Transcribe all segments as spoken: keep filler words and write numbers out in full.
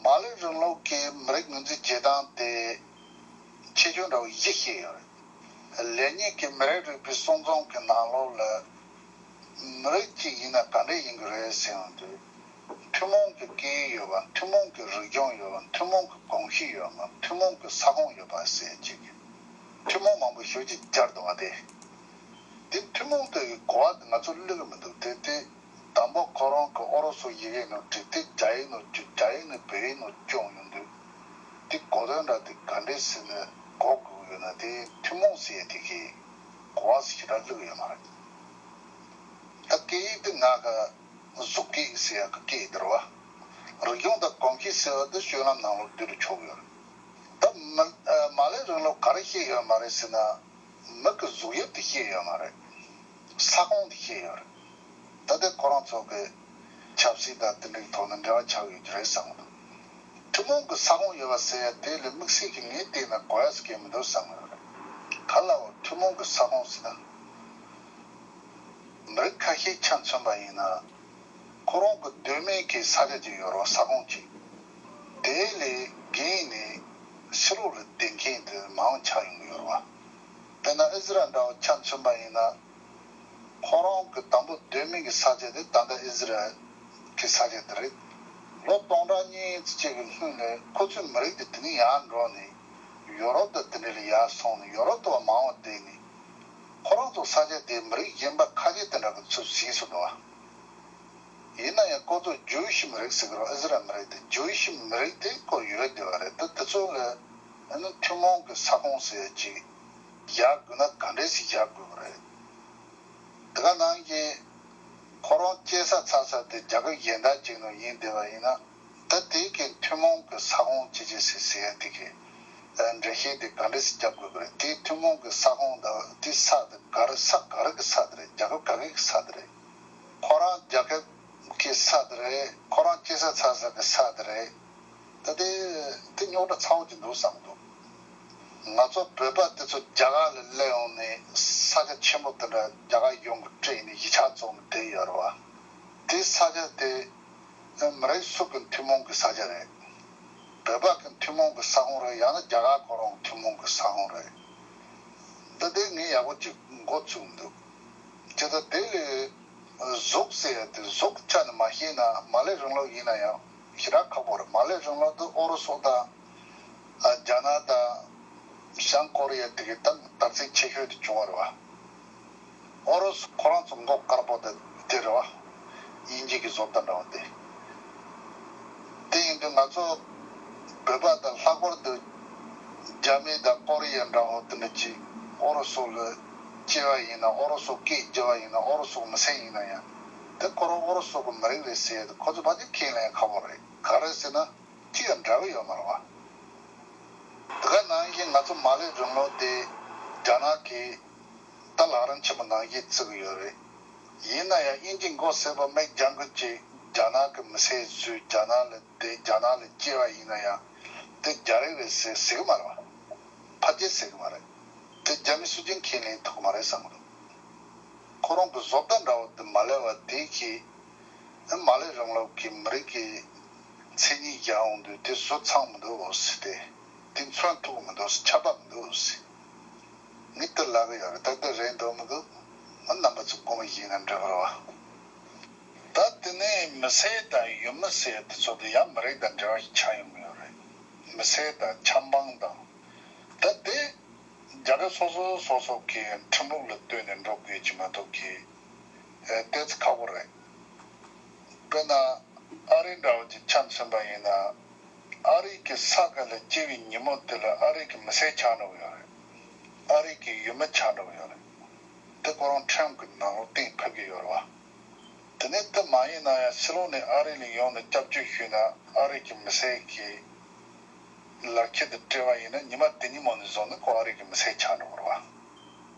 མར་ལེ་རིང་ལུགས་ཀྱི་མི་རིགས་ངོས་འཛིན་བྱེད་སྟངས་དེ་ཁྱད་ཆོས་འདྲ་བོ་བཞི་བཤད་ཡོད་རེད། ལེ་ཉིན་གྱི་མི་རིགས་རིག་པའི་གསུང་རྩོམ་གྱི་ནང་ལོགས་ལ། མི་རིགས་གཅིག་ཡིན་ན་ག་འདྲ་ཡིན་གྱི་རེད་ཟེར་ཡོང་དུས། ཐུན་མོང་གི་སྐད་ཡིག་ཡོད་པ། ཐུན་མོང་གི་རིག་གཞུང་ཡོད་པ། ཐུན་མོང་གི་གོམས་གཤིས་ཡོད་པ། ཐུན་མོང་གི་ས་ཁོངས་ཡོད་པ་ཟེར་གཅིག་གི། ཐུན་མོང་མང་པོ་ཞེ་ཅིག་སྦྱར་འདུག་བ་དེ། དེ་ཐུན་མོང་དེ་གི་གོ་བ་དེ་ང་ཚོ་བློས་གི་མི་འདུག་དེ་དེ། དང་པོ་ཁོ་རང་གི་ཨོ་རོ་སུ་ཡི་གེ་ནང་བྲིས་ཏེ། རྒྱ་ཡིག་ནང་བྲིས། རྒྱ་ཡིག་ནང་བོད་ཡིག་ནང་བསྐྱོན་ཡོང་དུས། དེ་གོ་དོན་འདྲ་དེ་ག་འདྲས་ཟེར་ནས་གོ་དགོས་ཡོད་ན། དེ་ཐུན་མོང་ཟེར་ཡ་དེ་གི་གོ་བ་ཞེ་དྲག་བླུགས་ཡོད་མ་རེད། ད་སྐད་ཡིག་དེ་ང་ག་གཟུགས་སྐད་ཟེར་ཡ་གི་སྐད་ཡིག་དེ་རེད་བ། རིག་གཞུང་དང་གོམས་གཤིས་ཟེར་བ་དེ་སྤྱོད་ལམ་ནང་ལོགས་བསྡུས་ཏེ་ཆོག་གི་ཡོད་རེད། ད་མ་མར་ལེ་རིང་ལུགས་ག་རེ་བཤད་ཡོད་མ་རེད་ཟེར་ན། མི་གི་གཟུགས་དབྱིབས་དེ་བཤད་ཡོད་མ་རེད། ས་ཁོངས་དེ་བཤད་ཡོད་རེད། ད་ལྟའི་ཁོ་རང་ཚོ་གི་ཆབ་སྲིད་དང་དེ་འདྲའི་ཐོག་ནས་འབྲེལ་བ་ཆགས་ཡོད་ཀྱི་རེད་བསམ་གི་འདུག་ཐུན་མོང་གི་ས་ཁོངས་ཡོད་པ་ཟེར་ཡ་དེ་ལས་དམིགས་བསལ་གྱི་ངས་བལྟས་ན་གོ་ཡ་ཟེར་གྱི་མི་འདུག་བསམ་གི་རེད། ག་ལ་བ་ཐུན་མོང་གི་ས་ཁོངས་ཟེར་ན། མི་རིགས་ཁ་ཤས་ཆ་མཚོན་པ་ཡིན་ན། ཁོ་རང་གི་སྡོད་མཁན་གྱི་ས་ཆ་ཅིག་ཡོད་རེད་བ། ས་ཁོངས་ཅིག་དེ་ལས་བརྒལ་ནས་ཕྱི་ལོགས་ལ་བསྡད་མཁན་དེ་མང་ཆགས་ཡོང་གི་ཡོད་རེད་བ། དཔེར་ན་ཨི་ཟི་རལ་འདྲ་བོ་ཆ་མཚོན་པ་ཡིན་ན། ཁོ་རང་གི་དང་པོ་སྡོད་མཁན་གྱི་ས་ཆ་དེ་ད་ལྟ་ཨི་ཟི་རལ་གྱི་ས་ཆ་དེ་རེད། ལོ་སྟོང་ཕྲག་གཉིས་ཙམ་ཅིག་གི་སྔོན་ལ་ཁོ་ཚོའི་མི་རིགས་དེ་དེ་ནས་ཡར་འགྲོ་ནས་ཡོ་རོབ་དང་དེ་འདྲ་ལ་ཡར་སོང་ནས་ཡོ་རོབ་དུ་བ་མང་བ་བསྡད་ནས། ཁོ་རང་ཚོ་ས་ཆ་དེའི་མི་རིགས་གཞན་པ་ཁ་ཤས་དེ་འདྲ་གི་ཚུར་ཟིན་སོང་འདུག་བ། ཡིན་ན་ཡང་ཁོ་ཚོ་ཇུ་ཝི་ཤི་མི་རིགས་ཟེར་གི་རེད། ཨི་ཟི་རལ་མི་རིགས་དེ་ཇུ་ཝི་ཤི་མི་རིགས་དེ་ཁོ་ཡོད་བསྡད་པ་རེད། ད་དེ་ཚོ་ལ་ཨ་ནི་ཐུན་མོང་གི་ས་ཁོངས་ཟེར་ཅིག་བཞག་དགོས་ན་ག་འདྲས་ཞིག་བཞག་དགོས་ཀྱི་རེད། དེ་ག་ནང་བཞིན་ཁོ་རང་སྐྱེས་ས་འཚར་ས་དེ་རྒྱལ་ཁབ་གཞན་དག་ཅིག་ནང་ཡིན་བསྡད་པ་ཡིན་ན། ད་དེ་གི་ཐུན་མོང་གི་ས་ཁོངས་ཅི་ཅི་ཟེར་ཟེར་ཡ་དེ་གི་འགྲེལ་བཤད་དེ་ག་འདྲ་ཞིག་རྒྱབ་དགོས་ཀྱི་རེད། དེའི་ཐུན་མོང་གི་ས་ཁོངས་དང་དེ་ས་དེ་ག་རེ། ས་ག་རེ་གི་ས་དེ་རེད། རྒྱལ་ཁབ་ག་གི་གི་ས་དེ་རེད། ཁོ་རང་རྒྱལ་ཁབ་གི་ས་དེ་རེད། ཁོ་རང་སྐྱེས་ས་འཚར་ས་གི་ས་དེ་རེད། ད་དེ་དེ་རྙོག་དྲ་ཚ་བོ་ཅིག་འདུག་བསམ་འདུག་ང་ཚོ་བོད་པ་དེ་ཚོ་རྒྱ་གར་ལ་སླེབས་ཡོང་ནས་ས་ཆ་ཆེན་པོ་དེ་འདྲ་རྒྱ་གར་གཞུང་གིས་སྤྲད་ནས་གཞིས་ཆགས་བཙུགས་ནས་བསྡད་ཡོད་རེད་བ། དེ་ས་ཆ་དེ་མི་རིགས་སུ་གི་ཐུན་མོང་གི་ས་ཆ་རེད། བོད་པ་གི་ཐུན་མོང་གི་ས་ཁོངས་རེད། ཡང་ན་རྒྱ་གར་ཁོ་རང་གི་ཐུན་མོང་གི་ས་ཁོངས་རེད། འདི་དེ་ངས་ཡག་པོ་ཅིག་མགོ་ཚོས་མི་འདུག་ཇི་ལྟར་དེ་ལས་གཟུགས་ཟེར་ཡ་དེ་གཟུགས་ཆ་ནས་མ་ཤེས་ན། མར་ལེ་རིང་ལུགས་ཡིན་ན་ཡང་ཞེ་དྲག་ཁག་པོ་རེད། མར་ལེ་རིང་ལུགས་དེ་ཨོ་རོ་སོ་དང་། ཨ། རྒྱ་ནག་དང་། བྱང་ཀོ་རི་ཡ་དེ་གི་ད་དར་ཚིགས་ཆེ་ཤོས་དེ་བྱུང་བ་རེད་བ། ཨོ་རོ་སུ་ཁོ་རང་ཚོ་མགོ་དཀར་པོ་དེ་དེ་རེད་བ། དབྱིན་ཇི་གི་བཟོ་ལྟ་འདྲ་བ་དེ། དེ་ཡིན་དུས་ང་ཚོ་བོད་པ་དང་ལྷག་པར་དུ་རྒྱ་མི་དང་ཀོ་རི་ཡ་འདྲ་བོ་དེ་འདྲ་ཅིག་ཨོ་རོ་སུ་ལ་སྐྱེས་པ་ཡིན་ན། ཨོ་རོ་སུ་སྐད་བརྗེ་བ་ཡིན་ན། ཨོ་རོ་སུ་མི་སེར་ཡིན་ན་ཡང་། དེ་ཁོ་རང་ཨོ་རོ་སུ་གི་མི་རིགས་རེད་ཟེར་ཡ་དེ་ཁོ་ཚོ་ཕལ་ཆེར་ཁས་ལེན་ཁག་པོ་རེད། ག་རེ་ཟེར་ན། ཅི་ཡང་འདྲ་གི་ཡོད་མ་རེད་བ། དེ་ག་ནང་བཞིན་ང་ཚོ་མར་ལེ་རིང་ལུགས་དེ་རྒྱ་ནག་གིས་ད་ལག་རིན་ཆེན་པོ་ནང་བཞིན་བརྩི་གི་ཡོད་རེད། ཡིན་ན་ཡང་དབྱིན་ཇི་མགོ་སེར་པོ་མིག་ལྗང་ཁུ་ཅིག་རྒྱ་ནག་གི་མི་སེར་བཟོས། རྒྱ་ནག་ལ་བསྡད། རྒྱ་ནག་ལ་སྐྱེས་པ་ཡིན་ན་ཡང་དེ་རྒྱ་རིགས་རེད་ཟེར་ཟེར་གི་མ་རེད་བ། ཕལ་ཆེར་ཟེར་གི་མ་རེད། དེ་རྒྱ་མི་སུ་གཅིག་ཁས་ལེན་ཐུབ་གི་མ་རེད་བསམ་གི་འདུག་ཁོ་རང་གི་བཟོ་ལྟ་འདྲ་བོ་དེ་མ་ལེ་བ་དེ་གིས། ཨ། མར་ལེ་རིང་ལུགས་ཀྱི་མི་རིགས་ཀྱི་མཚན་ཉིད་བཞག་ཡོང་དུས་དེ་བཟོ་ཚང་མི་འདུག་ཟེར་ཏེ། དེ་མཚོན་ཐུབ་མི་འདུག་ཟེར། ཁྱབ་པ་མི་འདུག་ཟེར། ངས་དེ་ལབ་ཀྱི་ཡོད་རེད། ད་དེ་རེད་འདུག་མི་འདུག་ང་རྣམ་པ་ཚོ་དགོངས་པ་བཞེས་ན་འགྲིག་གི་རེད་བ། ད་དེ་ནས་མི་སེར་དང་ཡུལ་མི་ཟེར་དེ་ཚོ་དེ་ཡང་མི་རིགས་དང་འབྲེལ་བ་ཞིག་ཆགས་ཡོང་གི་ཡོད་རེད། མི་སེར་དང་ཆབ་འབངས་དང་། ད་དེ་རྒྱལ་ཁབ་སོ་སོ་སོ་སོ་གི་ཁྲིམས་ལུགས་ལ་ལྟོས་ནས་འགྲོ་དགོས་ཀྱི་མ་གཏོགས་ཀྱི། ཨེ། ཏོག་ཙམ་ཁག་པོ་རེད། དཔེར་ན་ཨ་རི་འདྲ་བོ་ཅིག་ཆ་མཚོན་པ་ཡིན་ན། ཨ་རི་གི་ས་ཁ་ལ་སྐྱེས་པའི་ཉིན་མོ་དེ་ལ་ཨ་རི་གི་མི་སེར་ཆགས་འགྲོ་གི་ཡོད་རེད། ཨ་རི་གི་ཡུལ་མི་ཆགས་འགྲོ་གི་ཡོད་རེད། དེ་ཁོ་རང་ཁྲིམས་ཀྱི་ནང་ལོགས་གཏན་ཕབ་ཀྱི་ཡོད་རེད་བ། དེ་ནས་དེ་མ་ཡིན་ན་ཡང་ཕྱི་ལོགས་ནས་ཨ་རི་ལ་ཡོང་ནས་སྐྱབས་བཅོལ་ཞུས་ན་ཨ་རི་གི་མི་སེར་གྱི་ལག་ཁྱེར་དེ་སྤྲད་པ་ཡིན་ན་ཉི་མ་དེ་ཉིན་མོ་ནས་བཟུང་ནས་ཁོ་ཨ་རི་གི་མི་སེར་ཆགས་འགྲོ་གི་རེད་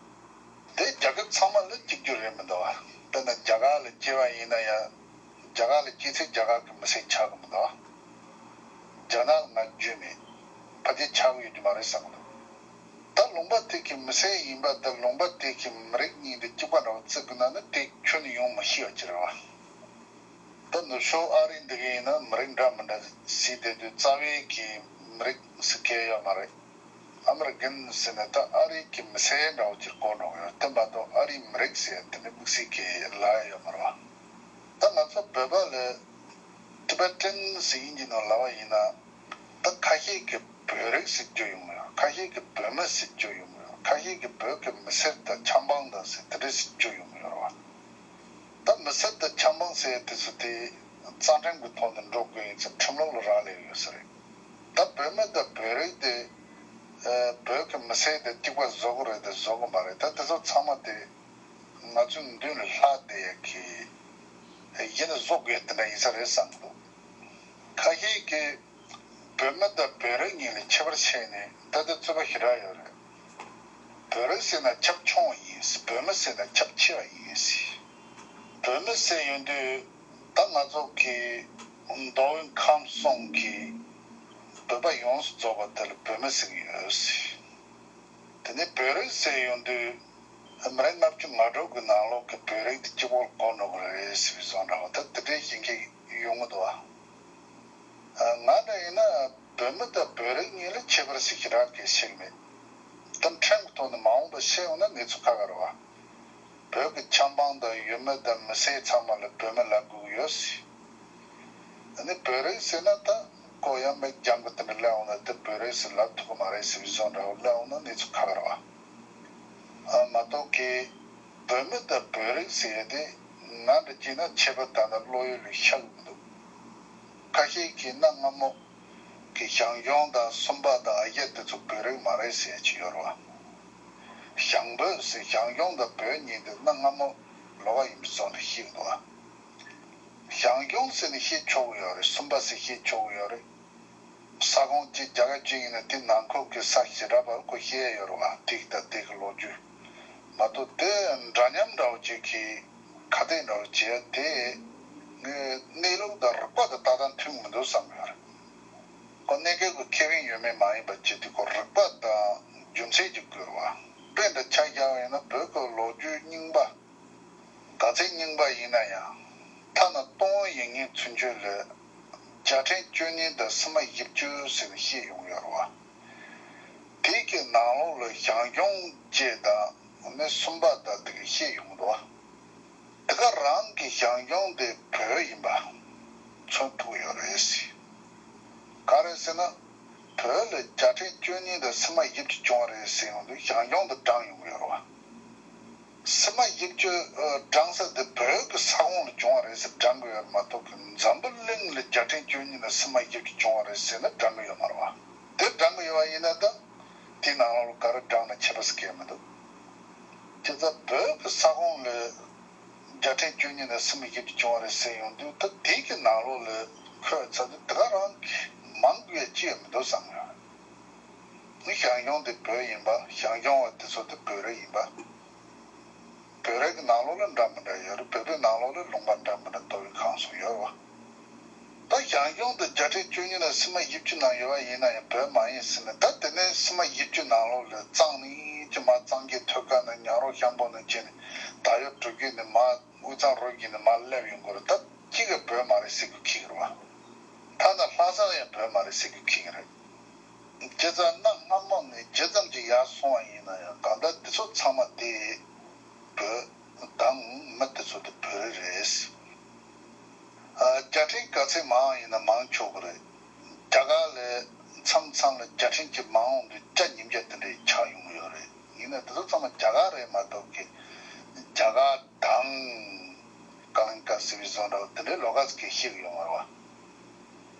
བ། དེ་རྒྱལ་ཁབ་ཚང་མ་ལ་གཅིག་གྱུར་རེད་མི་འདུག་བ། དཔེར་ན་རྒྱ་གར་ལ་སྐྱེས་པ་ཡིན་ན་ཡང་རྒྱ་གར་ལ་སྐྱེས་ཚེ་རྒྱ་གར་གི་མི་སེར་ཆགས་གི་མི་འདུག་བ། རྒྱ་ནག་ལ་ང་རྒྱུས་མེད། ཕལ་ཆེར་ཆགས་གི་ཡོད་རྒྱུ་མ་རེད་བསམ་གི་འདུག་ད་ལུང་པ་དེ་གི་མི་སེར་ཡིན་པ་དང་ལུང་པ་དེ་གི་མི་རིགས་གཉིས་དེ་གཅིག་པ་འདྲ་བོ་བརྩི་དགོས་ན་ནི་དེ་ཁྱོན་ནས་ཡོང་མི་ཤེས་པ་ཅིག་རེད་བ། ད་ནུབ་ཕྱོགས་ཨ་རི་འདི་ག་ཡིན་ན་མི་རིགས་འདྲ་མི་འདྲ་ཟེར་བསྡད་དུས་རྩ་བའི་གི་མི་རིགས་ཟེར་མཁན་ཡོད་མ་རེད། ཨ་མི་རི་ཀན་ཟེར་ནས་ད་ཨ་རི་གི་མི་སེར་འདྲ་བོ་ཅིག་གོ་འགྲོ་གི་ཡོད། དེ་མ་གཏོགས་ཨ་རིའི་མི་རིགས་ཟེར་དེ་ནི་དམིགས་བསལ་གི་ལབ་ཡ་ཡོད་མ་རེད་བ། ད་ང་ཚོ་བོད་པ་ལ་ཊི་བེ་ཊན་ཟེར་དབྱིན་ཇིའི་ནང་ལབ་པ་ཡིན་ན། ད་ཁ་ཤས་ཀྱིས་བོད་རིགས་ཟེར་རྒྱུ་ཡོང་གི་ཡོད། ཁ་ཤས་ཀྱིས་བོད་མི་ཟེར་རྒྱུ་ཡོང་གི་ཡོད། ཁ་ཤས་ཀྱིས་བོད་ཀྱི་མི་སེར་དང་ཆབ་འབངས་དང་ཟེར་དེ་འདྲ་ཟེར་རྒྱུ་ཡོང་གི་ཡོད་རེད་བ། ད་མི་སེར་དང་ཆབ་འབངས་ཟེར་དེ་ཚོ་དེ་རྩ་ཁྲིམས་ཀྱི་ཐོག་ནས་འགྲོ་དགོས་ཡིན་ཚེ་ཁྲིམས་ལུགས་ལ་རག་ལས་ཡོད་ས་རེད། ད་བོད་མི་དང་བོད་རིགས་དེ་ཨ་བོད་ཀྱི་མི་སེར་དེ་གཅིག་པ་བཟོ་གི་རེད་དེ་བཟོ་གི་མ་རེད། ད་དེ་ཚོ་ཚང་མ་དེ་ང་ཚོའི་མདུན་ལ་ལྷག་བསྡད་ཡ་གི་ཡིན་ན་བཟོ་དགོས་དེ་འདྲ་ཡིན་ས་རེད་བསམ་གི་འདུག་ཁ་ཤས་ཀྱིས་བོད་མི་དང་བོད་རིགས་གཉིས་ལ་ཁྱད་པར་ཕྱེ་ནས་ད་ལྟ་རྩོད་པ་ཞེ་དྲག་ཡོད་རེད། བོད་རིགས་ཟེར་ན་ཁྱབ་ཆུང་བ་ཡིན། བོད་མི་ཟེར་ན་ཁྱབ་ཆེ་བ་ཡིན། བོད་མི་ཟེར་ཡོང་དུས་ད་ང་ཚོ་གི་མདོ་དབུས་ཁམས་གསུམ་གྱི་བོད་པ་ཡོངས་སུ་རྫོགས་པ་དེ་ལ་བོད་མི་ཟེར་གྱི་ཡོད། དེ་ནས་བོད་རིགས་ཟེར་ཡོང་དུས་མི་རིགས་ལྔ་བཅུ་ང་དྲུག་གི་ནང་ལོགས་ཀྱི་བོད་རིགས་དེ་གཅིག་པོར་གོ་འགྲོ་གི་རེད་ཟེར་བའི་བཟོ་འདྲ་བ་ད་དེ་འདྲའི་ཞིག་གི་ཡོང་གི་འདུག་བ། ང་འདྲ་ཡིན་ན་བོད་མི་དང་བོད་རིགས་གཉིས་ལ་ཁྱད་པར་ཞིག་ཞེ་དྲག་གི་ཞིག་མེད། ད་ཕྲན་གྱི་ཐོག་ནས་མ་འོངས་པ་བཤད་ཡོང་ན་གནས་ཚུལ་ཁག་ཁག་རེད་བ། བོད་ཀྱི་ཆབ་འབངས་དང་ཡུལ་མི་དང་མི་སེར་ཚང་མ་ལ་བོད་མི་ལབ་དགོས་ཀྱི་ཡོད་སྲིད། ཨ་ནི་བོད་རིགས་ཟེར་ན་ད་ཀོ་ཡང་མི་རྒྱང་གི་དེ་འདྲ་སླེབས་འོང་ན་དེ་བོད་རིགས་ཟེར་ལབ་ཐུབ་ཀྱི་མ་རེད་ཟེར་བའི་བཟོ་འདྲ་བོ་སླེབས་འོང་ན་གནས་ཚུལ་ཁག་ཁག་རེད་བ། ཨ་མ་གཏོགས་ཀྱི་བོད་མི་དང་བོད་རིགས་ཟེར་ཡ་དེ་ང་འདྲ་བྱས་ན་ཆད་པ་ད་ལྟ་བློ་ཡུལ་ལ་ཤར་གི་མི་འདུག་ཁ་ཤས་ཀྱིས་གནའ་སྔ་མོ་གི་ཞང་ཞུང་དང་སུམ་པ་དང་ཨ་ཡེ་དེ་ཚོ་བོད་རིགས་མ་རེད་ཟེར་གྱི་ཡོད་རེད་བ། ཞང་བོད་ཟེར་ཞང་ཞུང་དང་བོད་གཉིས་དེ་གནའ་སྔ་མོ་ལོགས་ཀ་ཡིན་པའི་བཟོ་འདྲ་ཞིག་འདུག་བ། ཞང་ཞུང་ཟེར་ནས་བཤད་ཆོག་གི་ཡོད་རེད། སུམ་པ་ཟེར་བཤད་ཆོག་གི་ཡོད་རེད། ས་ཁོངས་གཅིག་རྒྱ་གར་གཅིག་ཡིན་ན་དེ་ནང་ཁུལ་གྱི་ས་ཞེ་དྲག་པ་ཁོ་བཤད་ཡ་ཡོད་རེད་བ། དེ་གི་ད་དེ་གི་ལོ་རྒྱུས་མ་གཏོགས་དེ་འདྲ་མཉམ་འདྲ་བོ་ཅིག་གི་ཁ་གཏད་འདྲ་བོ་བྱས་དེ་ངས་གནས་ལུགས་དང་རིག་པ་དང་ཏག་ཏག་མཐུན་མི་འདུག་བསམ་ཡོད་རེད། ཁོ་གནས་སྐབས་ཀྱི་ཁེ་ཕན་ཡོད་མེད་མ་ཡིན་པ་བྱས་ཏེ་ཁོ་རིག་པ་དང་རྒྱུ་མཚན་གྱིས་བསྐོར་བ། དཔེ་འདྲ་ཆ་བཞག་པ་ཡིན་ན་བོད་ཀྱི་ལོ་རྒྱུས་རྙིང་པ། ག་ཚད་རྙིང་པ་ཡིན་ན་ཡང་། ཐ་ན་སྟོང་དབུ་བཞི་ཉིས་ཚུན་ཆོད་ལ་རྒྱལ་ཕྲན་བཅུ་གཉིས་དང་སྲིད་མ་བཞི་བཅུ་ཟེར་ནས་བཤད་ཡོང་ཡོད་རེད་བ། དེ་གི་ནང་ལོགས་ལ་ཞང་ཞུང་བཅས་དང་ནི་སུམ་པ་དང་དེ་གི་བཤད་ཡོང་གི་འདུག་བ། དེ་ག་རང་གི་ཞང་ཞུང་དེ་བོད་ཡིན་པ་མཚོན་ཐུབ་ཡོད་རེད་ཟེར། ག་རེ་ཟེར་ན། བོད་ལ་རྒྱལ་ཕྲན་བཅུ་གཉིས་དང་སྲིད་མ་བཞི་བཅུ་བྱུང་བ་རེད་ཟེར་ཡོང་དུས་ཞང་ཞུང་དུ་བགྲངས་ཡོང་གི་ཡོད་རེད་བ། སྲིད་མ་བཞི་བཅུ་ཨ་བགྲངས་ས་དེ་བོད་ཀྱི་ས་ཁོངས་ལ་བྱུང་བ་རེད་ཟེར་བགྲངས་དགོས་ཡོད་མ་གཏོགས་ཀྱི་འཛམ་བུ་གླིང་ལ་རྒྱལ་ཕྲན་བཅུ་གཉིས་དང་སྲིད་མ་བཞི་བཅུ་བྱུང་བ་རེད་ཟེར་ན་བགྲངས་གི་ཡོད་མ་རེད་བ། དེ་བགྲངས་གི་ཡོད་པ་ཡིན་ན་ད་དེའི་ནང་ལོགས་ལ་ག་རེ་བགྲངས་ན་ཁྱད་པར་ཟེར་གི་མི་འདུག་བྱས་ཙང་བོད་ཀྱི་ས་ཁོངས་ལ་རྒྱལ་ཕྲན་བཅུ་གཉིས་དང་སྲིད་མ་བཞི་བཅུ་བྱུང་བ་རེད་ཟེར་ཡོང་དུས་ད་དེ་གི་ནང་ལོགས་ལ་འཁོད་ཚར་དུས་དེ་ག་རང་གི་མང་དགོས་ཡ་ཅི་ཡང་མི་འདུག་བསམ་ཡོད། ནི་ཞང་ཞུང་དེ་བོད་ཡིན་པ། ཞང་ཞུང་བ་དེ་ཚོ་དེ་བོད་རིགས་ཡིན་པ། བོད་རིགས་ཀྱི་ནང་ལོགས་ལ་འདྲ་མི་འདྲ་ཡོད་རེད། བོད་པའི་ནང་ལོགས་ལ་ལུང་པ་འདྲ་མི་འདྲ་མདོ་དབུས་ཁམས་གསུམ་ཡོད་རེད་བ། ད་ཞང་ཞུང་དེ་རྒྱལ་ཕྲན་བཅུ་གཉིས་ནང་སྲིད་མ་བཞི་བཅུ་ནང་ཡོད་པ་ཡིན་ན་ཡང་བོད་མ་ཡིན་ཟེར་ནས་ད་དེ་ནས་སྲིད་མ་བཞི་བཅུ་ནང་ལོགས་ལ་གཙང་ནས་ཅི་མ་གཙང་གི་ཐོད་ཀ་ནས་ཉག་རོ་ཤམ་པོ་ནས་བྱས་ནས་ད་ཡོད་འགྲོ་རྒྱུ་ནས་མ་དབུས་གཙང་རོལ་རྒྱུ་ནས་མ་སླེབས་ཡོང་གི་རེད། ད་གཅིག་གི་བོད་མ་རེད་ཟེར་དགོས་ཁེལ་གི་རེད་བ། ཐ་ན་ལྷ་སར་ཡང་བོད་མ་རེད་ཟེར་དགོས་ཁེལ་གི་རེད། བྱས་ཙང་གནའ་སྔ་མོ་ནས་ཇི་ཙམ་གྱི་ཡར་སོང་བ་ཡིན་ན་ཡང་གང་ལྟར་འདི་ཚོ་ཚང་མ་དེ་བོད་དང་མི་དེ་ཚོ་དེ་བོད་རིགས་རེད། ཨ་རྒྱལ་ཕྲན་ག་ཚད་མང་ཡིན་ན་མང་ཆོག་གི་རེད། རྒྱ་གར་ལ་མཚམས་མཚམས་ལ་རྒྱལ་ཕྲན་གྱི་མང་འོང་དུས་བརྒྱ་ཉིས་བརྒྱ་དེ་འདྲའི་ཆགས་ཡོང་གི་ཡོད་རེད། ཡིན་ན་དེ་ཚོ་ཚང་མ་རྒྱ་གར་རེད་མ་གཏོགས་ཀྱི་རྒྱ་གར་དང་ཀ་ལན་ཀ་ཟེར་བའི་བཟོ་འདྲ་བོ་དེ་འདྲའི་ལོགས་ཀ་ཟིག་གིས་ཤེས་གི་ཡོད་མ་རེད་བ།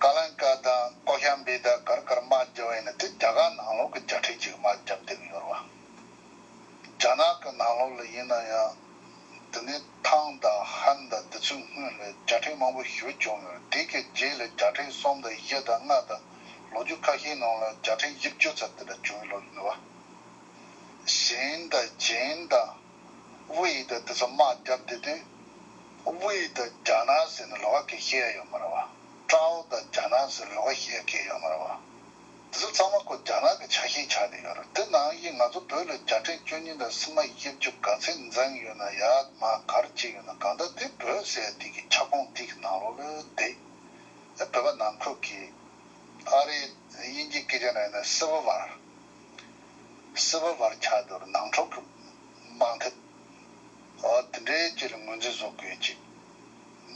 ཀ་ལན་ཀ་དང་ཀོ་ཤམ་བི་དང་ག་རེ་ག་རེ་དམག་རྒྱབ་པ་ཡིན་ན་དེ་རྒྱ་གར་ནང་ལོགས་ཀྱི་རྒྱལ་ཕྲན་ཅིག་དམག་རྒྱབ་བསྡད་གི་ཡོད་རེད་བ། རྒྱ་ནག་གི་ནང་ལོགས་ལ་ཡིན་ན་ཡང་དེ་ནས་ཐང་དང་ཧན་དང་དེ་ཚོའི་སྔོན་ལ་རྒྱལ་ཕྲན་མང་པོ་ཞེ་པོ་བྱུང་ཡོད་རེད། དེ་གི་རྗེས་ལ་རྒྱལ་ཕྲན་གསུམ་དང་བཞི་དང་ལྔ་དང་ལོ་རྒྱུས་ཁ་ཤས་ནང་ལ་རྒྱལ་ཕྲན་བཞི་བཅུ་ཙམ་དེ་འདྲ་བྱུང་ཡོད་ལོ་རྒྱུས་འདུག་བ། ཞིན་དང་ཇིན་དང་། དབུས་དང་དེ་ཚོ་དམག་བརྒྱབ་བསྡད་དུས། དབུས་དང་རྒྱ་ནག་ཟེར་ནས་ལོགས་ཀ་གིས་བཤད་ཡ་ཡོད་མ་རེད་བ། ཀྲའོ་དང་རྒྱ་ནག་ཟེར་ལོགས་ཀ་བཤད་ཡ་གང་ཡང་ཡོད་མ་རེད་བ། དེ་ཚོ་ཚང་མ་ཁོ་རྒྱ་ནག་གི་ཆ་ཤས་ཆགས་བསྡད་ཡོད་རེད། དེ་ནང་བཞིན་ང་ཚོ་བོད་ལ་རྒྱལ་ཕྲན་བཅུ་གཉིས་དང་སྲིད་དམག་བཞི་བཅུ་ག་ཚད་འཛིན་ཡོད་ན་ཡ་མ་ག་རེ་བྱས་ཡོད་ན་གང་ལྟར་དེ་བོད་ཟེར་དེ་གི་ཁྱབ་ཁོངས་དེ་གི་ནང་ལོགས་ལ་བསྡད། ཨ་བོད་པ་ནང་ཁུལ་གྱི་ཨ་རི་དབྱིན་ཇིའི་སྐད་ཆ་ནང་ཡིན་ན་སི་བི་ཝར། སི་བི་ཝར་ཆགས་འདུག་ནང་འཁྲུག་གི་དམག་འཐབ། ཨོ་དེ་འདྲའི་ཅིག་ལ་ངོས་འཛིན་བཟོ་དགོས་ཅིག་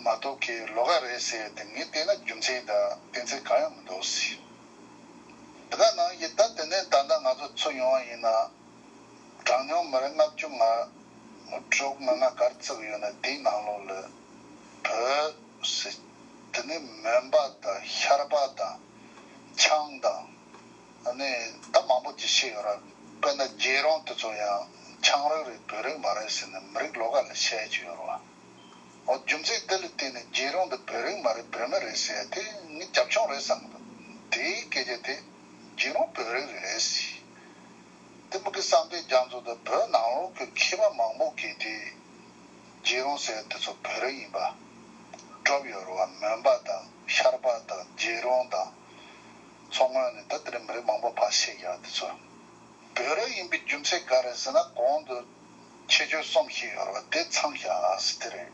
མ་གཏོགས་ཀྱི་ལོགས་ཀ་རེད་ཟེར་ཡ་དེ་ངས་བལྟས་ན་རྒྱུ་མཚན་དང་གཏན་ཚིགས་གང་ཡང་མི་འདུག་ཟེར། དེ་ག་ནང་བཞིན་ད་དེ་ནས་ད་ལྟ་ང་ཚོ་ཚུར་ཡོང་བ་ཡིན་ན། གྲངས་ཉུང་མི་རེ་ལྔ་བཅུ་ང་དྲུག་ང་ལྔ་གར་བརྩིས་ཡོད་ན་དེའི་ནང་ལོགས་ལ་བོད་ཟེར། དེ་ནས་མོན་པ་དང་ཤར་པ་དང་། ཆང་དང་། ཨ་ནི་ད་མང་པོ་ཅིག་བཤད་ཡོད་ར། དཔེར་ན་རྒྱལ་རོང་དེ་ཚོ་ཡང་ཆང་རིགས་རེད་བོད་རིགས་མ་རེད་ཟེར་ནས་མི་རིགས་ལོགས་ཀ་ལ་བཤད་ཀྱི་ཡོད་ར། འོ་རྒྱུ་མཚན་དེ་ལ་བརྟེན་ནས་རྒྱལ་རོང་དེ་བོད་རིགས་མ་རེད་བོད་མི་རེད་ཟེར་ཡ་དེ་ངས་རྒྱབ་ལྗོངས་རེད་བསམ་གི་འདུག་དེའི་སྐད་ཆ་དེ་རྒྱལ་རོང་བོད་རིགས་རེད་ཟེར། དེ་མི་གི་བསམ་གཏན་རྒྱ་མཚོ་དང་བོད་ནང་ལོགས་ཀྱི་མཁས་པ་མང་པོ་གིས་དེ་རྒྱལ་རོང་ཟེར་དེ་ཚོ་བོད་རིགས་ཡིན་པ་སྒྲུབ་ཡོད་རེད་བ། མོན་པ་དང་ཤར་པ་དང་རྒྱལ་རོང་དང་མཚོ་སྔོན་ནས་ད་དེ་འདྲ་མི་རིགས་མང་པོ་ཕར་བཤད་ཡག་དེ་ཚོ་བོད་རིགས་ཡིན་པའི་རྒྱུ་མཚན་ག་རེ་ཟེར་ན་གོང་དུ་ཁྱད་ཆོས་གསུམ་བཤད་ཡོད་རེད་བ། དེ་ཚང་བཞག་ཟེར་དེ་རེད།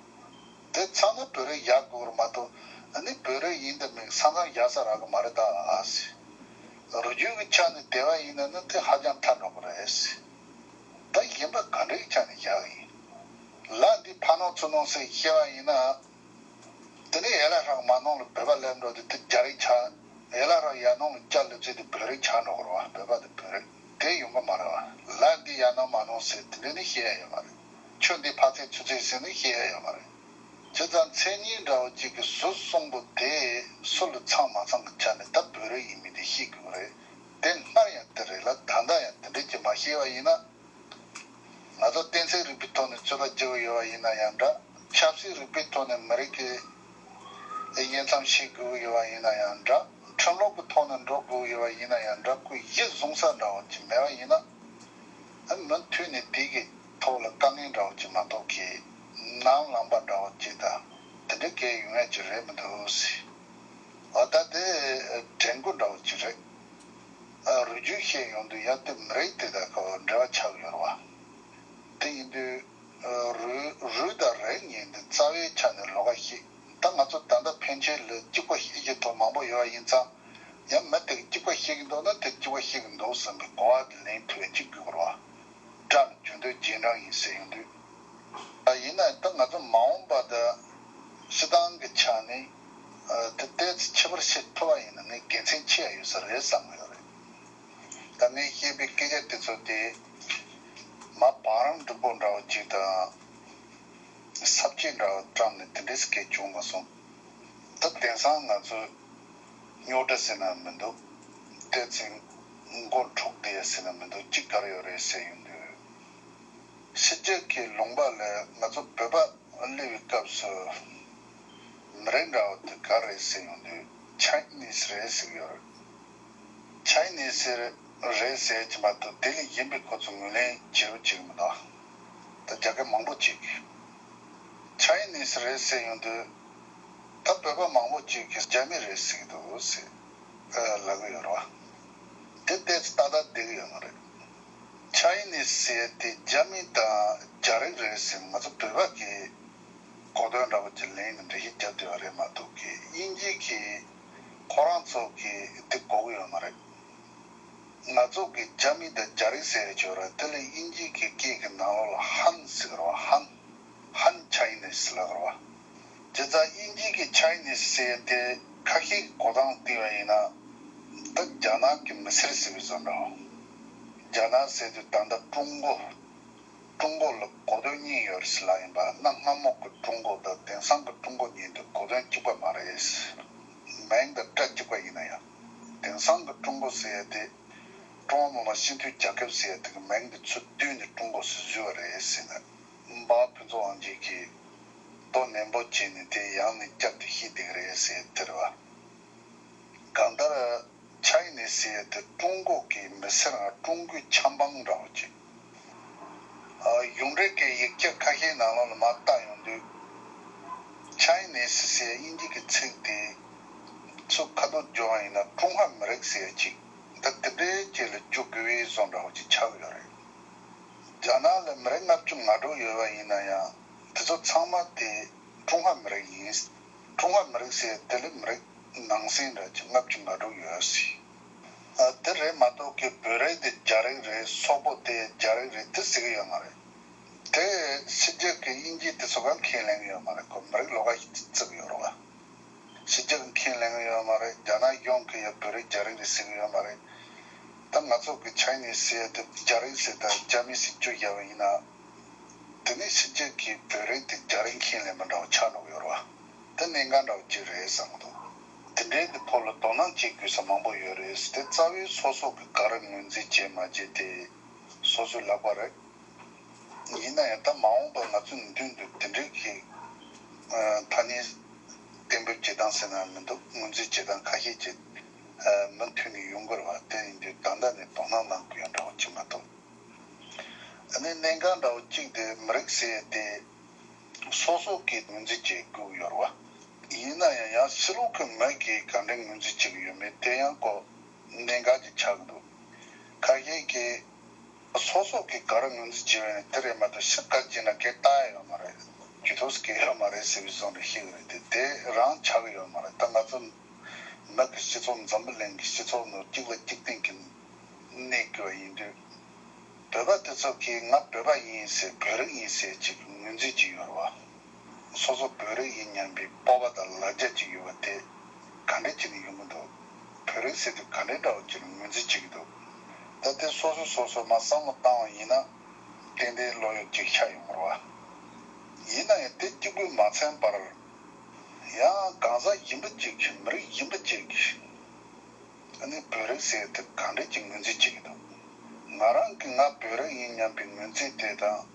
དེ་ཚང་ན་བོད་རིགས་ཡག་དགོས་རེད་མ་གཏོགས་ཨ་ནི་བོད་རིགས་ཡིན་དང་མིན་ས་མཚམས་བཞག་ས་རག་གི་མ་རེད་ད་ཨ་ཟེར། རུས་རྒྱུད་ཀྱི་ཆ་ནས་བལྟས་པ་ཡིན་ན་ནི་དེ་ཧ་ཅང་ཐལ་འགྲོ་གི་རེད་ཟེར། ད་གཞན་པ་ག་འདྲའི་ཆ་ནས་བཞག་གི་ཡིན། ལ་འདི་ཕ་ནོ་ཚུ་ནོ་ཟེར་བཤད་པ་ཡིན་ན། དེ་ནས་ཡ་ལ་ཧྲག་མ་ནོང་ལ་བོད་པ་སླེབས་འགྲོ་དེ་དེ་རྒྱ་རིགས་ཆགས། ཡ་ལ་ཧྲག་ཡ་ནོང་ལ་སྐྱ་སླེབས་ཚེ་དེ་བོད་རིགས་ཆགས་འགྲོ་གི་རེད་བ། བོད་པ་དེ་བོད་རིགས་དེ་ཡོང་གི་མ་རེད་བ། ལ་འདི་ཡ་ནོང་མ་ནོང་ཟེར་དེ་འདྲ་ནི་བཤད་ཡ་ཡོད་མ་རེད། ཁྱོད་འདི་ཕ་ཚད་ཚུ་ཚད་ཟེར་ནི་བཤད་ཡ་ཡོད་མ་རེད། བྱས་ཙང་མཚན་ཉིད་འདྲ་བོ་གཅིག་གི་ཟུར་གསུམ་པོ་དེ་སུ་ལ་ཚང་མ་ཚང་གི་ཆ་ནས་ད་བོད་རིགས་ཡིན་མིན་དེ་ཤེས་དགོས་རེད། དེ་སྔར་ཡང་དེ་རེད་ལ་ད་ལྟ་ཡང་དེ་འདྲ་གྱི་མ་ཤེས་པ་ཡིན་ན། ང་ཚོ་གཏན་ཚིགས་རིག་པའི་ཐོག་ནས་རྩོད་པ་རྒྱག་གི་ཡོད་པ་ཡིན་ན་ཡང་འདྲ། ཆབ་སྲིད་རིག་པའི་ཐོག་ནས་མི་རིགས་ཀྱི་དབྱེ་མཚམས་ཕྱེ་དགོས་ཀྱི་ཡོད་པ་ཡིན་ན་ཡང་འདྲ། ཁྲིམས་ལུགས་ཀྱི་ཐོག་ནས་འགྲོ་དགོས་ཀྱི་ཡོད་པ་ཡིན་ན་ཡང་འདྲ། ཁོས་གཞི་བཟུང་ས་འདྲ་བོ་ཅིག་མེད་པ་ཡིན་ན། ཨ་མུ་མཐུད་ནས་དེ་གི་ཐོག་ལ་དཀའ་ངལ་འདྲ་བོ་ཅིག་མ་གཏོགས་ཀྱི་ནམ་ལངས་པ་འདྲ་བོ་ཅིག་དང་དེ་འདྲ་གས་ཡོང་ཡ་ཅིག་རེད་མི་འདུག་ཟེར། ཨ་ད་དེ་དྲན་སྐུལ་འདྲ་བོ་ཅིག་རེད། ཨ་རུས་རྒྱུད་བཤད་ཡོང་དུས་ཡང་དེ་མི་རིགས་དེ་དག་གི་འབྲེལ་བ་ཆགས་ཡོད་རེད་བ། དེ་ཡིན་དུས་ཨ་རུས་རུས་དང་རིགས་གཉིས་འདི་རྩ་བའི་ཆ་ནས་ལོགས་ཀ་བཤད། ད་ང་ཚོ་ད་ལྟ་ཕན་ཆད་ལ་གཅིག་པ་བཤད་ཀྱི་ཐོག་མང་པོ་ཡོད་པ་ཡིན་ཙང་། ཡང་མི་དེ་གཅིག་པ་བཤད་ཀྱི་འདུག་ན་དེ་གཅིག་པ་བཤད་ཀྱི་འདུག་བསམ་པའི་གོ་བ་དེ་ལེན་ཐུབ་ཡ་གཅིག་དགོས་རེད་བ། སྒྲ་ནི་རྒྱུན་མཐུན་རྗེས་འབྲང་ཡིན་ཟེར་ཡོང་དུས། ཨ་ཡིན་ན་ད་ང་ཚོ་མ་འོངས་པ་ད་སྤྱི་བཏང་གི་ཆ་ནས་ཨ་དེ་ཏོག་ཙམ་ཁྱད་པར་བཤད་ཐུབ་པ་ཡིན་ན་ངས་དགེ་མཚན་ཆེ་བ་ཡོད་ས་རེད་བསམ་གྱི་ཡོད་རེད། ད་ངས་བཤད་པའི་སྐད་ཆ་དེ་ཚོ་དེ་མ་བང་རིམ་འགྲིག་པོ་འདྲ་བོ་ཅིག་དང་ས་བཅད་འདྲ་བོ་བཀྲམ་ནས་དེ་འདྲའི་སྐད་བྱུང་མ་སོང་། ད་དེང་སང་ང་ཚོ་རྙོག་དྲ་ཟེར་ན་མི་འདུག་ཏོག་ཙམ་མགོ་འཁྲུག་བསྡད་ཟེར་ན་མི་འདུག་ཅི་ག་རེ་ཡོད་རེད་ཟེར་ཡོང་དུས། ཕྱི་རྒྱལ་གྱི་ལུང་པ་ལ་ང་ཚོ་བོད་པ་སླེབས་པའི་སྐབས་སུ་མི་རིགས་འདྲ་བོ་དེ་ག་རེ་ཟེར་ཡོང་དུས་ཆའི་ནིས་རེད་ཟེར་གྱི་ཡོད་རེད། ཆའི་ནིས་རེད་ཟེར་གྱི་མ་གཏོགས་དེ་ལས་གཞན་པའི་ཁོ་ཚོ་ངོས་ལེན་བྱེད་རོགས་བྱེད་ཀྱི་མི་འདུག་ད་རྒྱ་སྐད་མང་པོ་བྱེད་ཀྱི། ཆའི་ནིས་རེད་ཟེར་ཡོང་དུས་ད་བོད་པ་མང་པོ་ཅིག་གིས་རྒྱ་མི་རེད་ཟེར་གྱི་འདུག་ཟེར་ལབ་ཀྱི་ཡོད་རེད་བ། དེ་ཏོག་ཙམ་ཏག་ཏག་བསྡད་ཀྱི་ཡོད་མ་རེད། ཆའི་ནིས་ཟེར་དེ་རྒྱ་མི་དང་རྒྱ་རིགས་རེད་ཟེར་ང་ཚོ་བོད་པ་གིས་གོ་དོན་འདྲ་པོ་ཅིག་ལེན་ནས་འགྲེལ་བཤད་རྒྱབ་བསྡད་པ་རེད་མ་གཏོགས་ཀྱི་དབྱིན་ཇི་གིས་ཁོ་རང་ཚོ་གིས་དེ་གོ་གི་ཡོད་མ་རེད། ང་ཚོ་གི་རྒྱ་མི་དང་རྒྱ་རིགས་ཟེར་ཡ་ཅིག་ཡོད་རེད། དེ་ལ་དབྱིན་ཇི་གི་སྐད་ཀྱི་ནང་ལོགས་ལ་ཧན་ཟེར་གི་རེད་བ། ཧན། ཧན་ཆའི་ནིས་ལབ་ཀྱི་རེད་བ། བྱས་ཙང་དབྱིན་ཇི་གི་ཆའི་ནིས་ཟེར་ཡ་དེ་ཁ་ཤས་ཀྱི་གོ་སྟངས་བལྟས་པ་ཡིན་ན། ད་རྒྱ་ནག་གི་མི་སེར་ཟེར་བའི་བཟོ་འདྲ་བ། རྒྱ་ནག་ཟེར་དུས་ད་ལྟ་ཀྲུང་གོ། ཀྲུང་གོ་ལ་གོ་དོན་གཉིས་ཡོད་རེད་ཟེར་ལབ་ཡིན་པ། གནའ་སྔ་མོ་གི་ཀྲུང་གོ་དང་དེང་སང་གི་ཀྲུང་གོ་གཉིས་འདི་གོ་དོན་གཅིག་པ་མ་རེད། མིང་དང་སྒྲ་གཅིག་པ་ཡིན་ན་ཡང་། དེང་སང་གི་ཀྲུང་གོ་ཟེར་ཡ་དེ། ཀྲུང་ཧྭ་མི་དམངས་སྤྱི་མཐུན་རྒྱལ་ཁབ་ཟེར་ཡ་དེ་གི་མིང་དེ་ཚུར་བསྡུས་ནས་ཀྲུང་གོ་ཟེར་བཟོས་པ་རེད་ཟེར་ནས། འབའ་ཕུན་ཚོགས་དབང་རྒྱལ་གྱིས་མདོ་ནན་པོ་བྱས་ནས་དེ་ཡང་ནས་བསྐྱར་དུ་བཤད་བསྡད་ཀྱི་རེད་ཟེར་དེ་རེད་བ། གང་ལྟར། ཆའི་ནིས་ཟེར་ཡ་དེ་ཀྲུང་གོ་གི་མི་སེར་ང་ཀྲུང་གོའི་ཆབ་འབངས་འདྲ་བོ་ཅིག་ཨ་གཞུང་འབྲེལ་གྱི་ཡིག་ཆ་ཁ་ཤས་ནང་ལོགས་ལ་མར་བལྟ་ཡོང་དུས། ཆའི་ནིས་ཟེར་ཡ་དབྱིན་ཇི་གི་ཚིག་དེ་ཚུར་ཁ་ཐོར་སྦྱོར་བ་ཡིན་ན་ཀྲུང་ཧྭ་མི་རིགས་ཟེར་ཡ་ཅིག་ ད་དེ་འདྲའི་ཅིག་ལ་འཇུག་དགོས་པའི་བཟོ་འདྲ་བོ་ཅིག་ཆགས་ཡོད་རེད། རྒྱ་ནག་ལ་མི་རེ་ལྔ་བཅུ་ང་དྲུག་ཡོད་པ་ཡིན་ན་ཡང་དེ་ཚོ་ཚང་མ་དེ་ཀྲུང་ཧྭ་མི་རིགས་ཡིན། ཀྲུང་ཧྭ་མི་རིགས་ཟེར་དེ་ལ་མི་རིགས་ནང་གསེས་འདྲ་ཅིག་ལྔ་བཅུ་ང་དྲུག་ཡོད་ཟེར། ཨ་དེ་རེད་མ་གཏོགས་ཀྱི་བོད་རིགས་དེ་རྒྱ་རིགས་རེད། སོག་པོ་དེ་རྒྱ་རིགས་རེད་དེ་ཟེར་གི་ཡོད་མ་རེད། དེ་ཕྱི་རྒྱལ་གྱི་དབྱིན་ཇི་དེ་ཚོ་ག་ཁས་ལེན་གི་ཡོད་མ་རེད། ཁོ་མི་རིགས་ལོགས་ཀ་ཞིག་བརྩི་གི་ཡོད་རེད་བ། ཕྱི་རྒྱལ་གྱི་ཁས་ལེན་གི་ཡོད་མ་རེད། རྒྱ་ནག་གཞུང་གིས་ཡང་བོད་རིགས་རྒྱ་རིགས་རེད་ཟེར་གི་ཡོད་མ་རེད། ད་ང་ཚོ་གི་ཆའི་ནིས་ཟེར་དེ་རྒྱ་རིགས་ཟེར་དང་རྒྱ་མི་ཟེར་བཅོས་བརྒྱབ་པ་ཡིན་ན། དེ་ནི་ཕྱི་རྒྱལ་གྱི་བོད་རིགས་དེ་རྒྱ་རིགས་ཁས་ལེན་པ་འདྲ་བོ་ཆགས་འགྲོ་གི་ཡོད་རེད་བ། དེ་གནད་འགག་འདྲ་བོ་ཅིག་རེད་བསམ་གི་འདུག་དེ་འདྲའི་གི་ཐོག་ལ་དོ་སྣང་བྱེད་དགོས་ས་མང་པོ་ཡོད་རེད། དེ་རྩ་བའི་སོ་སོ་གི་ག་རེ་ངོས་འཛིན་བྱེད་མ་བྱེད་དེ་སོ་སོའི་ལག་པ་རེད། ཡིན་ན་ཡང་ད་མ་འོངས་པར་ང་ཚོའི་མདུན་དུ་དེ་འདྲའི་གི་ཐ་སྙད་གཏན་འབེབས་བྱེད་སྟངས་ཟེར་ན་མི་འདུག་ངོས་འཛིན་བྱེད་སྟངས་ཁ་ཤས་ཅིག་མུ་མཐུད་ནས་ཡོང་གི་རེད་བ། དེ་ཡིན་དུས་ད་ལྟ་ནས་དོ་སྣང་གནང་དགོས་ཡ་འདྲ་བོ་ཅིག་མ་གཏོགས། ཨ་ནི་གནད་འགག་འདྲ་བོ་གཅིག་དེ་མི་རིགས་ཟེར་ཡ་དེ་སོ་སོ་གིས་ངོས་འཛིན་བྱེད་དགོས་ཀྱི་ཡོད་རེད་བ། ཡིན་ན་ཡང་ཡང་ཕྱི་ལོགས་ཀྱི་མི་གིས་ག་འདྲ་ངོས་འཛིན་བྱེད་ཀྱི་ཡོད་མེད་དེ་ཡང་ཁོ་གནད་འགག་ཅིག་ཆགས་ཀྱི་འདུག་ཁ་ཤས་ཀྱིས་སོ་སོ་གིས་ག་རེ་ངོས་འཛིན་བྱེད་པ་ཡིན་དེ་རེད་མ་གཏོགས་ཕྱི་ཁ་ཅིག་ན་སྐད་བཏགས་ཡོད་མ་རེད། ཇུས་གཏོགས་སྐད་ཡོད་མ་རེད་ཟེར་བའི་བཟོ་འདྲ་ཤེས་ཀྱི་རེད་དེ་དེ་རང་ཆགས་ཀྱི་ཡོད་མ་རེད། ད་ང་ཚོ་མི་གི་སྤྱི་ཚོགས་འཛམ་བུ་གླིང་གི་སྤྱི་ཚོགས་ནང་གཅིག་ལ་གཅིག་བརྟེན་གྱི་གནས་དགོས་པ་ཡིན་དུས། བོད་པ་དེ་ཚོ་གིས་ང་བོད་པ་ཡིན་ཟེར་བོད་རིགས་ཡིན་ཟེར་ཅིག་ངོས་འཛིན་གྱི་ཡོད་རེད་བ། སོ་སོ་བོད་རིགས་ཡིན་སྙམ་པའི་སྤོབས་པ་དང་ལ་རྒྱ་ཅིག་ཡོད་པ་དེ་ག་འདྲ་བྱས་ནས་ཡོང་གི་འདུག་བོད་རིགས་ཟེར་དུས་ག་འདྲའི་འདྲ་བོ་ཅིག་ལ་ངོས་འཛིན་བྱེད་ཀྱི་འདུག་ད་དེ་སོ་སོ་སོ་སོ་མར་བསམ་བློ་བཏང་བ་ཡིན་ན་ཏན་ཏན་བློ་ཡོད་ཅིག་ཤར་ཡོང་གི་རེད་བ། ཡིན་ན་ཡང་དེ་གཅིག་པུས་མ་ཚད་པར། ཡང་གང་ཟག་ཡིན་པ་གཅིག་གིས་མི་རིགས་ཡིན་པ་གཅིག་གིས། ཨ་ནི་བོད་རིགས་ཟེར་དེ་ག་འདྲ་ཅིག་ངོས་འཛིན་བྱེད་ཀྱི་འདུག་ང་རང་གིས་ང་བོད་རིགས་ཡིན་སྙམ་པའི་ངོས་འཛིན་དེ་དང་།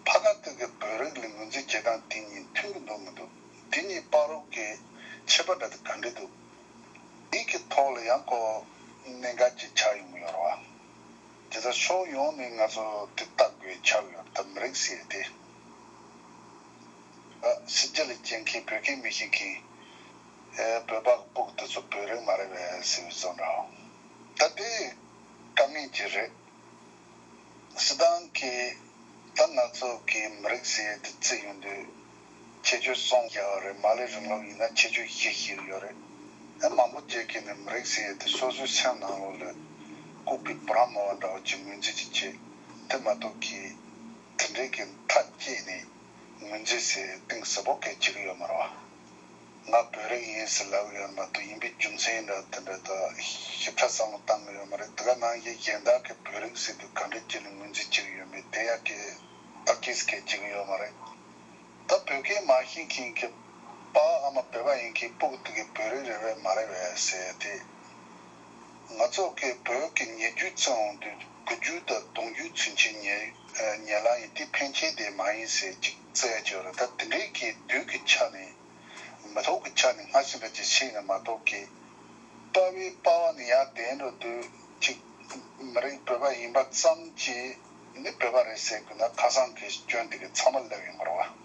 ཕ་ག་དེ་གི་བོད་རིགས་ལ་ངོས་འཛིན་བྱེད་སྟངས་དེ་གཉིས་མཐུན་གྱི་འདུག་མི་འདུག་དེ་གཉིས་བར་རོགས་ཀྱི་ཁྱད་པར་འདྲ་དེ་ག་འདྲ་འདུག་དེ་གི་ཐོག་ལ་ཡང་ཁོ་གནད་འགག་ཅིག་ཆགས་ཡོང་གི་ཡོད་རེད་བ། དེ་ལྟར་ཕྱོགས་ཡོངས་ནས་ང་ཚོ་དེ་ལྟ་དགོས་ཆགས་ཡོད་རེད། ད་མི་རིགས་ཟེར་དེ། ཨ་ཕྱི་རྒྱལ་ལ་སྐྱེས་མཁན་བོད་སྐད་མི་ཤེས་མཁན། ཨེ་བོད་པ་གི་སྤུ་གུ་དེ་ཚོ་བོད་རིགས་མ་རེད་པས་ཟེར་བའི་བཟོ་འདྲ། ད་དེ་དཀའ་ངལ་ཅིག་རེད། སྤྱིར་བཏང་གི་ད་ང་ཚོ་གི་མི་རིགས་ཟེར་ཡས་དེ་བརྩི་ཡོང་དུས་ཁྱད་ཆོས་གསུམ་བཞག་པ་རེད། མར་ལེ་རིང་ལུགས་ཡིན་ན་ཁྱད་ཆོས་བཞི་བཞག་གི་ཡོད་རེད། ཨ་མང་པོ་ཅིག་གིས་ནི་མི་རིགས་ཟེར་ཡས་དེ་སོ་སོའི་སེམས་ནང་ལོགས་ལ་ལྐུགས་པའི་བུ་རམ་མོ་བ་འདྲ་བོ་ཅིག་ངོས་འཛིན་ཅིག་བྱེད། དེ་མ་གཏོགས་གི་དེ་འདྲའི་གི་མཐའ་བཅད་ནས་ངོས་འཛིན་ཟེར་གཏིང་ཟབ་པོ་གས་བྱེད་ཀྱི་ཡོད་མ་རེད་བ། ང་བོད་རིགས་ཡིན་ཟེར་ལབ་ཡོད་མ་གཏོགས་ཡིན་པའི་རྒྱུ་མཚན་འདྲ་དེ་འདྲ་དང་ཞིབ་ཕྲ་བསམ་བློ་བཏང་གི་ཡོད་མ་རེད། དེ་ག་ནང་བཞིན་གཞན་དག་གིས་བོད་རིགས་ཟེར་དུས་ག་འདྲ་ཅིག་ལ་ངོས་འཛིན་བྱེད་ཀྱི་ཡོད་མེད་དེ་ཡང་གི་ཨ་ཀིས་གས་བྱེད་ཀྱི་ཡོད་མ་རེད། ད་བོད་སྐད་མ་ཤེས་མཁན་གྱི་པ་ཨ་མ་བོད་པ་ཡིན་མཁན་སྤུ་གུ་དེ་གས་བོད་རིགས་རེད་པས་མ་རེད་པས་ཟེར་ཏེ། ང་ཚོ་གི་བོད་ཀྱི་ཉེ་རྒྱུད་བརྩི་འོང་དུས་དགུ་རྒྱུད་དང་གདུང་རྒྱུད་ཚུན་ཆད་ཉེ་ཉེ་ལམ་ཡིན་དུས་ཕན་ཆད་དེ་མ་ཡིན་ཟེར་ཅིག་བརྩི་ཡ་ཅིག་ཡོད་རེད། ད་དེ་འདྲའི་གི་དུས་ཀྱི་ཆ་ནས་མི་ཐོག་གི་ཆ་ནས་སྔ་ཕྱི་འདྲ་ཅིག་ཤེས་ན་མ་གཏོགས་གི། པ་བའི་པ་བ་ནས་ཡར་བསྡད་འགྲོ་དུས་གཅིག་མི་རིགས་བོད་པ་ཡིན་པ་ཙམ་གྱིས་ནི་བོད་པ་རེད་ཟེར་དགོས་ན་ཁ་སང་གི་སྐྱོན་དེ་གི་ཚང་མ་སླེབས་ཡོང་གི་རེད་བ།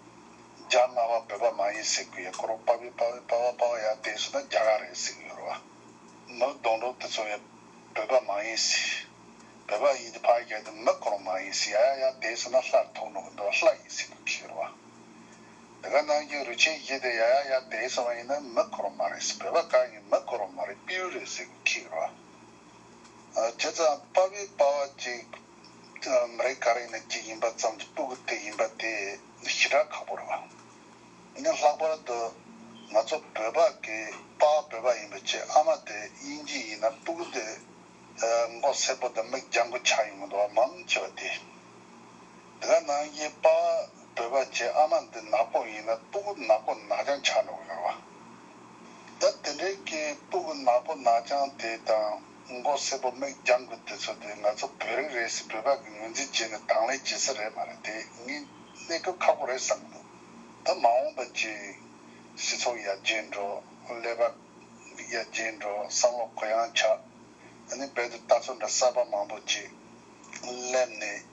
རྒྱ་ལྔ་པ་བོད་པ་མ་ཡིན་ཟེར་དགོས་ཡ་ཁོ་རང་པ་བའི་པ་བའི་པ་བ་པ་བ་ཡར་བསྡད་སོང་ན་རྒྱ་གར་རེད་ཟེར་གི་ཡོད་རེད་བ། མི་གདོང་གྲོགས་དེ་ཚོ་ཡང་བོད་པ་མ་ཡིན་ཟེར། བོད་པ་ཡིན་དུས་ཕར་རྒྱག་དུས་མི་ཁོ་རང་མ་ཡིན་ཟེར། ཡར་ཡར་ཡར་བསྡད་སོང་ན་ལྷ་མཐོང་འགྲོ་གི་འདུག་ལྷ་ཡིན་ཟེར་གི་འཁྱེར་བ། དེ་ག་ནང་བཞིན་རུས་ཆེན་བཞི་དེ་ཡར་ཡར་ཡར་བསྡད་སོང་བ་ཡིན་ན་མི་ཁོ་རང་མ་རེད་ཟེར། བོད་པ་གང་ཡིན་མི་ཁོ་རང་མ་རེད་སྤྲེའུ་རེད་ཟེར་གི་འཁྱེར་བ། བྱས་ཙང་པ་བའི་པ་བ་གཅིག་མི་རིགས་ག་རེ་ཡིན་ན་གཅིག་ཡིན་པ་ཙམ་གྱིས་སྤུ་གུ་དེ་ཡིན་པ་དེ་ཞེ་དྲག་ཁག་པོ་རེད་བ། ནི་ལྷག་པར་དུ་ང་ཚོ་བོད་པ་གི་པ་བོད་པ་ཡིན་པ་བྱས་ཨ་མ་དེ་དབྱིན་ཇི་ཡིན་ན་སྤུ་གུ་དེ་མགོ་སེར་པོ་དང་མིག་ལྗང་གུ་ཆགས་ཡོང་གི་འདུག་བ་མང་ཆེ་བ་དེ། དེ་ག་ནང་བཞིན་པ་བོད་པ་བྱས་ཨ་མ་འདི་ནག་པོ་ཡིན་ན་སྤུ་གུ་ནག་པོ་ནག་ལྗང་ཆགས་འགྲོ་གི་ཡོད་རེད་བ། ད་དེ་འདྲའི་གི་སྤུ་གུ་ནག་པོ་ནག་ལྗང་དེ་དང་མགོ་སེར་པོ་མིག་ལྗང་གུ་དེ་ཚོ་དེ་ང་ཚོ་བོད་རིགས་རེད་ཟེར་བོད་པ་གི་ངོས་འཛིན་བྱས་ནས་དང་ལེན་བྱེད་ས་རེད་མ་རེད། དེ་ངས་གནས་སྐབས་ཁག་པོ་རེད་བསམ་གི་འདུག་ད་མ་འོངས་པ་ཅིག་སྤྱི་ཚོགས་ཡར་རྒྱས་འགྲོ། ཀླད་པ་ཡར་རྒྱས་འགྲོ། བསམ་བློ་གུ་ཡངས་ཆགས། ཨ་ནི་རྦད་དེ་ལྟ་ཚུལ་འདྲ་གསར་པ་མང་པོ་ཅིག་སླེབས་ནས་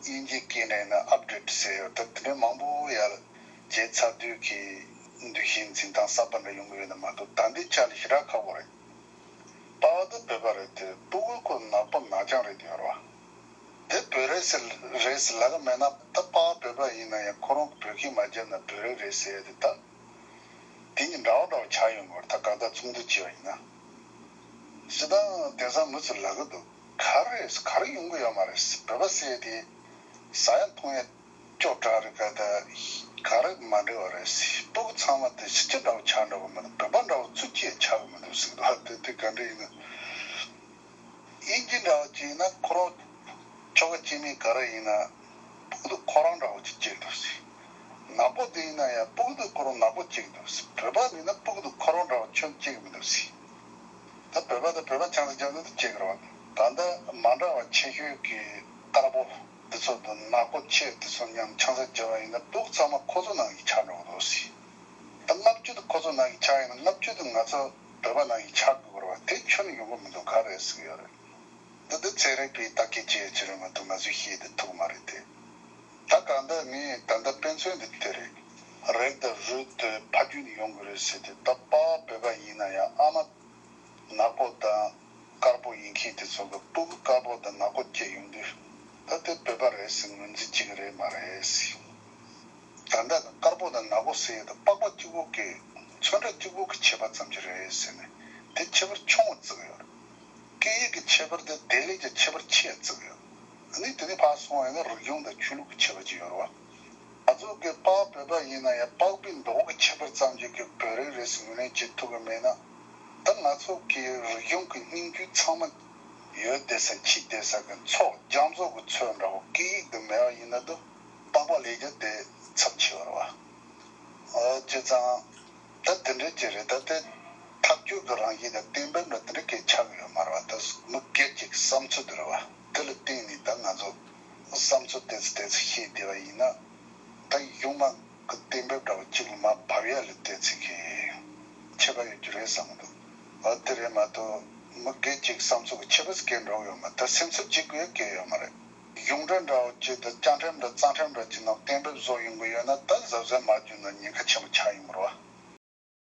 དབྱིན་ཇིའི་སྐད་འདྲ་ཡིན་ན་ཨབ་ཌེ་ཊི་ཟེར་ཡོད། ད་དེ་འདྲའི་མང་པོ་ཡར་བྱས་ཚར་དུས་ཀྱི་འདུ་ཤེས་འཛིན་སྟངས་གསར་པ་འདྲ་ཡོང་གི་ཡོད་ན་མ་གཏོགས་ད་ལྟའི་ཆ་ལ་ཞེ་དྲག་ཁག་པོ་རེད། པ་བ་ ད་བོད་པ་རེད་དེ། སྤུ་གུ་ཁོ་ནག་པོ་ནག་རྐྱང་རེད་དེ་ཡོད་རེད་བ། དེ་བོད་རིགས་ཟེར་རེད་ཟེར་ལབ་ཀྱི་མེད་ན། ད་པཱ་བོད་པ་ཡིན་ན་ཡང་ཁོ་རང་བོད་སྐད་མ་བརྒྱབ་ན་བོད་རིགས་རེད་ཟེར་ཡ་དེ། ད་དེ་གཉིས་འདྲ་བོ་འདྲ་བོ་ཆགས་ཡོང་གི་རེད། ད་གང་ལྟར་ཚོགས་འདུ་བྱས་པ་ཡིན་ན། སྤྱིར་བཏང་དེང་སང་མི་ཚོས་ལབ་ཀྱི་འདུག་ག་རེ་ག་རེ་ཡོང་གི་ཡོད་མ་རེད། བོད་པ་ཟེར་ཡ་དེ་ཟ་ཡ་འཐུང་ཡ་སྐྱོ་དྲགས་རེད། ག་ད་ག་རེ་མ་འདྲ་བ་རེད། སྤུ་གུ་ཚང་མ་དེ་ཕྱི་རྒྱལ་འདྲ་བོ་ཆགས་འགྲོ་གི་མི་འདུག་བོད་པ་འདྲ་བོ་ཚུར་སྐྱེས་ཆགས་གི་མི་འདུག་ཟེར་གི་འདུག་དེ་དེ་ག་འདྲ་ཡིན་ན། དབྱིན་ཇི་འདྲ་བོ་ཅིག་ཡིན་ན་ཁོ་རང་ཁྱོ་ག་སྐྱེ་དམན་ག་རེ་ཡིན་ན་སྤུ་གུ་དེ་ཁོ་རང་འདྲ་བོ་ཅིག་སྐྱེ་གི་འདུག་ཟེར། ནག་པོ་དེ་ཡིན་ན་ཡང་སྤུ་གུ་དེ་ཁོ་རང་ནག་པོ་སྐྱེ་གི་འདུག་ཟེར། བོད་པ་ཡིན་ན་སྤུ་གུ་དེ་ཁོ་རང་འདྲ་བོ་ཁྱོན་སྐྱེ་གི་མི་འདུག་ཟེར། ད་བོད་པ་དང་བོད་པ་ཆང་ས་རྒྱག་ནི་དེ་སྐྱེ་གི་རེད་བ། ད་ལྟ་མ་འདྲ་བ་ཆེ་ཤོས་ཀྱི་དཀར་པོ་དེ་ཚོ་དང་ནག་པོ་ཆེ་དེ་ཚོ་མཉམ་ཆང་ས་བརྒྱབ་པ་ཡིན་ན་སྤུ་གུ་ཚང་མ་ཁོ་ཚོ་ནང་གི་ཆགས་འགྲོ་གི་འདུག་ཟེར། ད་ལྔ་བཅུ་དེ་ཁོ་ཚོ་ནང་གི་ཆགས་ཡིན་ན་ལྔ་བཅུ་དེ་ང་ཚོ་བོད་པ་ནང་གི་ཆགས་དགོས་རེད་བ། དེ་ཁྱོན་ནས་ཡོང་གི་མི་འདུག་ག་རེ་ཟེར་གི་ཡོད་རེད། འདི་འདི་ཚན་རིག་པས་ལྟ་སྐད་ཆ་བྱེད་རེད་མ་གཏོགས་ང་ཚོས་ཤེས་དེ་ཐུག་མ་རེད་དེ། ད་གང་ལྟར་ངས་ད་ལྟ་དཔེ་མཚོན་འདི་དེ་རེད། རིགས་དང་རུས་དེ་ཕ་རྒྱུད་ནས་ཡོང་གི་རེད་ཟེར་ཏེ། ད་པཱ་བོད་པ་ཡིན་ན་ཡང་ཨ་མ་ནག་པོ་དང་དཀར་པོ་ཡིན་མཁན་དེ་ཚོ་གི་སྤུ་གུ་དཀར་པོ་དང་ནག་པོ་སྐྱེས་ཡོང་དུས། ད་དེ་བོད་པ་རེད་ཟེར་ངོས་འཛིན་བྱེད་ཀྱི་རེད་མ་རེད་ཟེར། ད་ལྟ་དཀར་པོ་དང་ནག་པོ་ཟེར་ཡས་དེ་པགས་པ་གཅིག་པོ་གི་ཚོན་ཁྲ་གཅིག་པོ་གི་ཁྱད་པར་ཙམ་ཞིག་རེད་ཟེར་ནས། དེ་ཁྱད་པར་ཆུང་བ་བརྩི་གི་ཡོད་རེད། སྐད་ཡིག་གི་ཁྱད་པར་དེ་དེ་ལས་ཀྱང་ཁྱད་པར་ཆེ་བ་བརྩི་གི་ཡོད། ཨ་ནི་དེ་ནས་ཕར་སོང་བ་ཡིན་ན་རིག་གཞུང་དང་ཆོས་ལུགས་ཀྱི་ཁྱད་པར་ཅིག་ཡོད་རེད་བ། ང་ཚོ་གི་པཱ་བོད་པ་ཡིན་ན་ཡང་པགས་པའི་མདོག་གི་ཁྱད་པར་ཙམ་ཞིག་གིས་བོད་རིགས་རེད་ཟེར་ངོས་ལེན་བྱེད་ཐུབ་ཀྱི་མེད་ན། ད་ང་ཚོ་གི་རིག་གཞུང་གི་སྙིང་བཅུད་ཚང་མ་ཡོད་བསྡད་ས་མཆིས་བསྡད་ས་གི་མཚོ་རྒྱ་མཚོ་གི་མཚོ་འདྲ་བོ། སྐད་ཡིག་དེ་མེད་པ་ཡིན་ན་ད་པགས་པ་ལས་ཀྱང་དེ་ཚབས་ཆེ་བ་རེད་བ། ཨ་བྱས་ཙང་ད་དེ་འདྲ་ཅིག་རེད། ད་དེ་ཐབས་སྐྱོ་གི་རང་བཞིན་དང་གཏན་འབེབས་ལ་དེ་འདྲ་སྐད་ཆགས་ཀྱི་ཡོད་མ་རེད་བ། ད་མི་སྒེར་གཅིག་གི་བསམ་ཚུལ་དེ་རེད་བ། དེ་ལ་བརྟེན་ནས་ད་ང་ཚོ་བསམ་ཚུལ་དེ་ཚོ་དེ་ཚོ་བཤད་བསྡད་པ་ཡིན་ན། ད་གཞུང་མང་གི་གཏན་འབེབས་འདྲ་བོ་གཅིག་ལ་མར་བབས་ཡ་ལ་དེ་ཚོ་གི་ཁྱད་པར་ཡོད་རྒྱུ་རེད་བསམ་གི་འདུག་ཨ་དེ་རེད་མ་གཏོགས་མི་སྒེར་གཅིག་གི་བསམ་ཚུལ་གྱི་ཁྱད་པར་ཟེར་གང་འདྲ་བོ་ཡོད་མ་རེད། ད་སེམས་འཚབ་བྱེད་དགོས་ཡ་གང་ཡང་ཡོད་མ་རེད། གཞུང་འབྲེལ་འདྲ་བོ་ཅིག་དང་བཅའ་ཁྲིམས་འདྲ་རྩ་ཁྲིམས་འདྲ་ཅིག་ནང་གཏན་འབེབས་བཟོ་ཡོང་གི་ཡོད་ན། ད་གཟབ་གཟབ་མ་བྱུང་ན་ཉེན་ཁ་ཆེན་པོ་ཆགས་ཡོང་གི་རེད་བ།